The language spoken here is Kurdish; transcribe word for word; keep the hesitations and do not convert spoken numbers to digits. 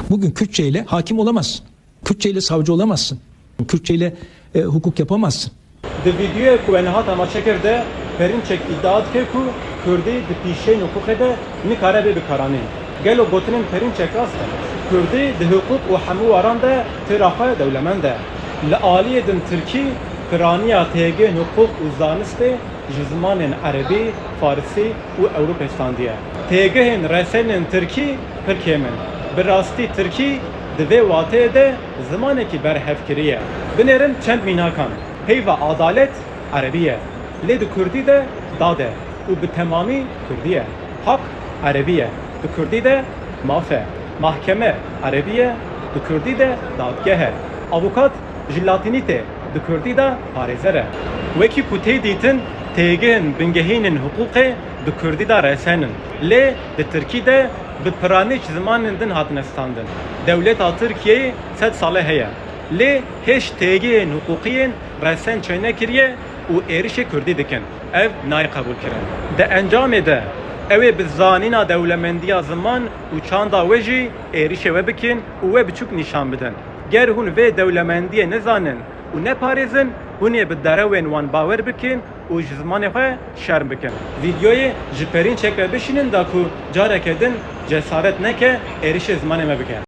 Bugün Kürtçe ile hakim olamazsın. Kürtçe ile savcı olamazsın. Kürtçe ile, e, hukuk yapamazsın. Di vîdeoyê ku we niha temaşe kir de, Perinçek îdia dike ku Kurdî di pîşeyên hiqûqê de nikare bê bikaranîn. Gelo gotinên Perinçek rast in? Kurdî di hiqûq û hemû waran de têra xwe dewlemend e. Li aliyê din Tirkî piraniya têgihên hiqûq û zanistê ji zimanên erebî, farisî û ewropî standiye. Têgihên resenên tirkî pir kêm in. Bi rastî tirkî di vê wateyê de zimanekî berhevkirî ye. Binêrin çend mînakan. Peyva adalet erebî ye. Lê di kurdî de dad e û bi temamî kurdî ye. Hak erebî ye. Di kurdî de maf e. Mahkeme erebî ye. Di kurdî de dadgeh e. Avukat ji latînî tê. Di kurdî de parêzer e. Wekî ku tê dîtin, têgihên bingehînên hiqûqê di kurdî de resen in. Lê di tirkî de bi piranî ji zimanên din hatine standin. Dewleta Tirkiyeyê sed sal e heye. Lê hêj têgihên hiqûqî yên resen çênekiriye û êrişê kurdî dikin. Ev nayê qebûlkirin. Di encamê de ew ê bi zanîna dewlemendiya ziman û çanda we jî êrişê we bikin û we biçûk nîşan bidin. Ger hûn vê dewlemendiyê nezanin û neparêzin, hûn ê bi derewên wan bawer bikin û ji zimanê xwe şerm bikin. Vîdeoyê ji Perînçek ve bişînin da ku careke din cesaret neke êrişê zimanê me bike.